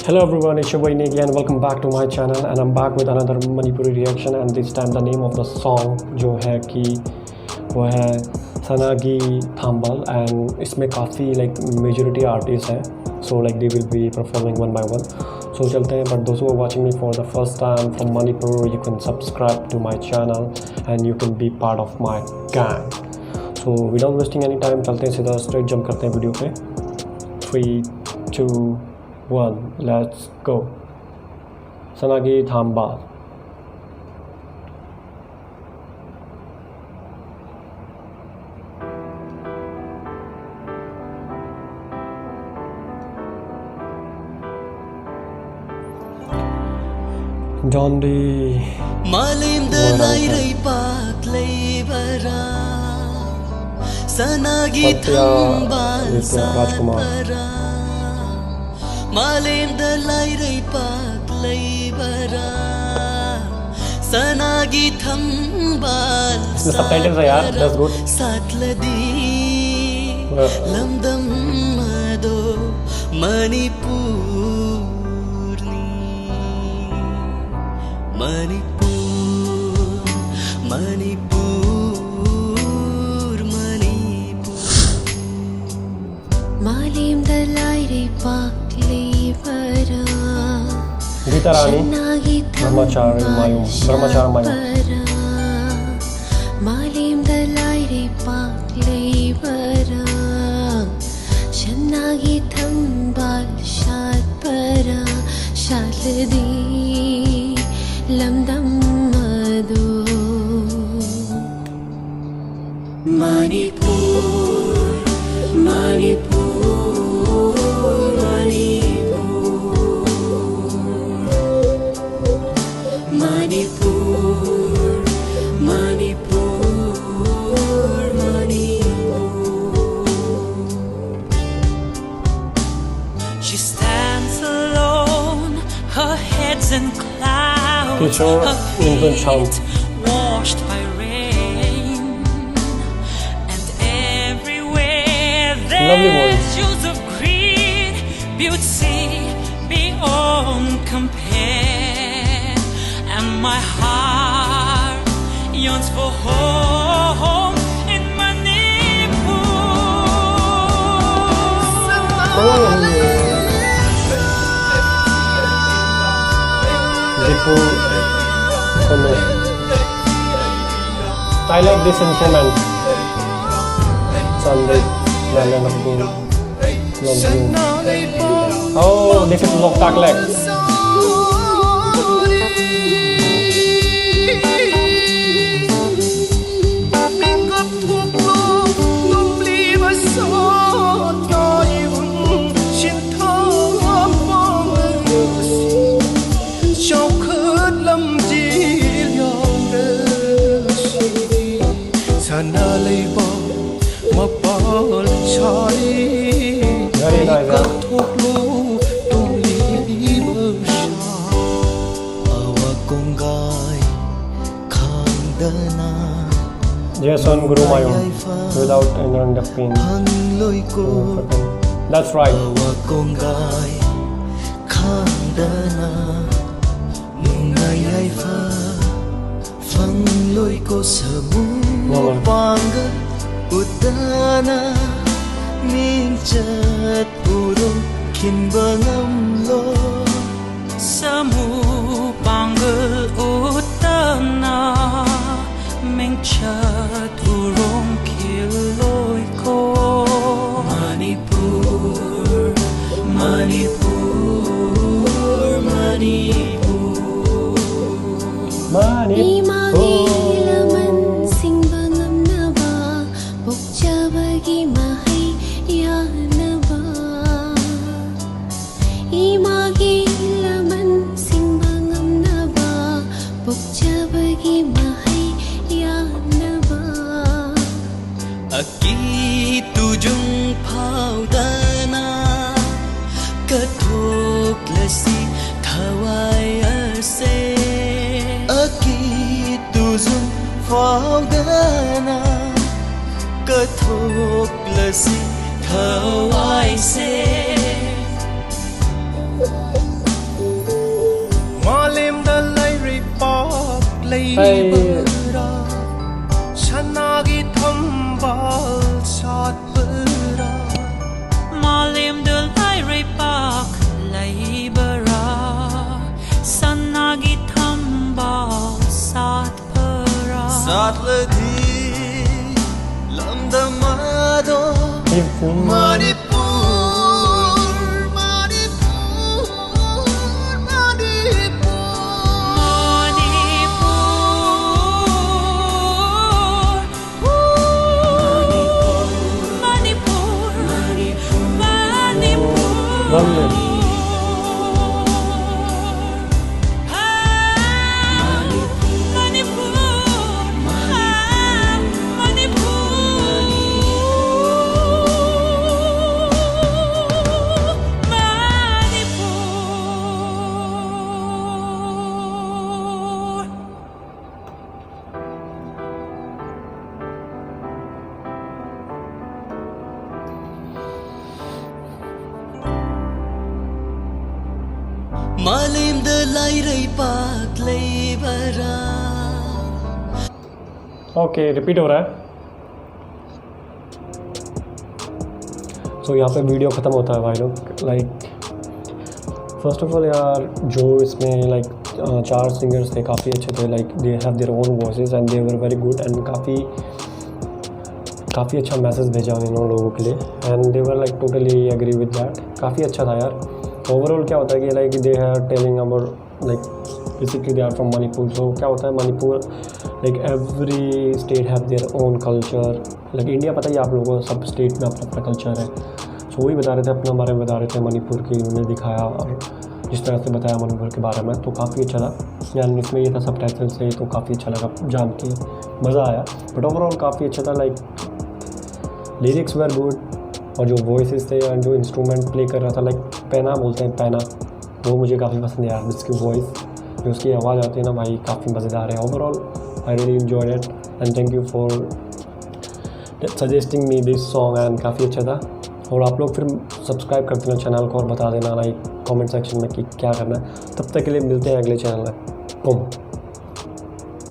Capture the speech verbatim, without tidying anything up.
Hello everyone, it's your boy Negi and welcome back to my channel, and I'm back with another Manipuri reaction, and this time the name of the song जो है कि वो है सनागी थाम्बाल, and इसमें काफ़ी like majority artist हैं, so like they will be performing one by one. So चलते हैं, but those who are watching me for the first time from Manipur, you can subscribe to my channel and you can be part of my gang. So without wasting any time, चलते हैं सीधा straight jump करते हैं video पे. Three, two, one, let's go. सनागी थाम्बाल. John D. ꯃꯥꯂꯦꯝꯗ ꯂꯥꯏꯔꯩ ꯄꯥꯛ ꯂꯩꯕꯔꯥ? ꯁꯅꯥꯒꯤ ꯊꯝꯕꯥꯜ ꯁꯥꯠꯄꯔꯥ? ꯃꯥꯂꯦꯝꯗ ꯂꯥꯏꯔꯩ ꯄꯥꯛ ꯂꯩꯕꯔꯥ? ꯁꯅꯥꯒꯤ ꯊꯝꯕꯥꯜ ꯁꯥꯠꯄꯔꯥ? ꯁꯥꯠꯂꯗꯤ ꯂꯝꯗꯝ ꯑꯗꯣ ꯃꯅꯤꯄꯨꯔꯅꯤ. ꯃꯅꯤꯄꯨꯔ, ꯃꯅꯤꯄꯨꯔ, ꯃꯅꯤꯄꯨꯔ. ꯃꯥꯂꯦꯝꯗ ꯂꯥꯏꯔꯩ ꯄꯥꯛ ꯂꯩꯕꯔꯥ? ꯒꯤꯇꯥꯔꯥꯅꯤ ꯁꯅꯥꯒꯤ ꯕ꯭ꯔꯍ꯭ꯃꯆꯥꯔꯤ ꯃꯌꯨꯝ, ꯊꯝꯕꯥꯜ ꯕ꯭ꯔꯍ꯭ꯃꯆꯥꯔꯤ ꯃꯌꯨꯝ. ꯁꯥꯠꯄꯔꯥ? ꯃꯥꯂꯦꯝꯗ ꯂꯥꯏꯔꯩ ꯄꯥꯛ ꯂꯩꯕꯔꯥ? ꯁꯅꯥꯒꯤ ꯊꯝꯕꯥꯜ ꯁꯥꯠꯄꯔꯥ? ꯁꯥꯠꯂꯗꯤ ꯂꯝꯗꯝ ꯑꯗꯣ Manipur, Manipur, Manipur, Manipur, Manipur, Manipur. She stands alone, her head's in clouds, teacher her ꯃꯤꯡꯇꯣꯟ ꯁꯥꯝ. Feet washed by rain, and everywhere lovely there's voice. Hues of green, beauty, beyond compare, and my heart yearns for home in Manipur. Dipu, ano, I like this instrument. Sunday, Nana Nakbul. Oh, this is Loktak Lek. Sana leibak mapal sari. Very nice, huh? Thoklo tumli basha. Awa konggai khangdana. Jason Gurumayong without entering the pin. Phangloi ko. That's right. Awa konggai khangdana. Nungai ai fa. Phangloi ko samu Normal. Panggal utana. Mingchat uro kinba ngamlo. Samu Panggal utana. Mingchat urong kiloi ko. Manipur, Manipur, Manipur. Mani. Imagi laman singba ngamnaba, pokjabagi mahai yanaba. Imagi laman singba ngamnaba, pokjabagi mahai yanaba. Aki tujung phaudana kathok lasi thawai ase. Aki tujung phaudana kathok lasi thawai se. ꯃꯥꯂꯦꯝꯗ ꯂꯩꯔꯩꯄꯥꯛ ꯂꯩꯕꯔꯥ? ꯁꯅꯥꯒꯤ ꯊꯝꯕꯥꯜ ꯁꯥꯠꯄꯔꯥ? ꯃꯥꯂꯦꯝꯗ ꯂꯩꯔꯩꯄꯥꯛ ꯂꯩꯕꯔꯥ? ꯁꯅꯥꯒꯤ ꯊꯝꯕꯥꯜ ꯁꯥꯠꯄꯔꯥ? ꯁꯥꯠꯂꯗꯤ ꯂꯝꯗꯝ ꯑꯗꯣ ꯃꯅꯤꯄꯨꯔ, ꯃꯅꯤꯄꯨꯔ, ꯃꯅꯤꯄꯨꯔ, ꯃꯅꯤꯄꯨꯔ, ꯃꯅꯤꯄꯨꯔ, ꯃꯅꯤꯄꯨꯔ, ꯃꯅꯤꯄꯨꯔ꯫ ꯃꯥꯂꯦꯝꯗ ꯂꯩꯔꯩꯄꯥꯛ ꯂꯩꯕꯔꯥ? ओके, रिपीट हो रहा है। सो यहाँ पे वीडियो ख़त्म होता है भाई लोग। लाइक, फर्स्ट ऑफ ऑल यार, जो इसमें लाइक चार सिंगर्स थे, काफ़ी अच्छे थे। Like, they have their own voices and they were very good and काफ़ी काफ़ी अच्छा मैसेज भेजा उन्होंने लोगों के लिए। And they were like totally agree with that। काफ़ी अच्छा था यार। ओवरऑल क्या होता है कि like, they are telling about, like, basically they are from Manipur। तो क्या होता है, Manipur, like, every state have their own culture। Like, India, पता ही आप लोगों को, सब स्टेट में अपना अपना कल्चर है। सो वही बता रहे थे, अपना बारे में बता रहे थे, मणिपुर के उन्होंने दिखाया और जिस तरह से बताया मणिपुर के बारे में, तो काफ़ी अच्छा था। एंड इसमें ये था, सब टाइटल से, तो काफ़ी अच्छा लगा जान के, मज़ा आया। बट ओवरऑल काफ़ी अच्छा था। लाइक, लिरिक्स वर गुड, और जो वॉइसेस थे और जो इंस्ट्रूमेंट प्ले कर रहा था, लाइक, पैना बोलते हैं, पैना, वो मुझे काफ़ी पसंद है यार, जिसकी वॉइस, जो उसकी आवाज़ आती है ना भाई, काफ़ी मज़ेदार है। Overall, I really enjoyed it and thank you for suggesting me this song। And काफ़ी अच्छा था। और आप लोग फिर सब्सक्राइब कर देना चैनल को और बता देना लाइक कमेंट सेक्शन में कि क्या करना है। तब तक के लिए मिलते हैं अगले चैनल में। बुम।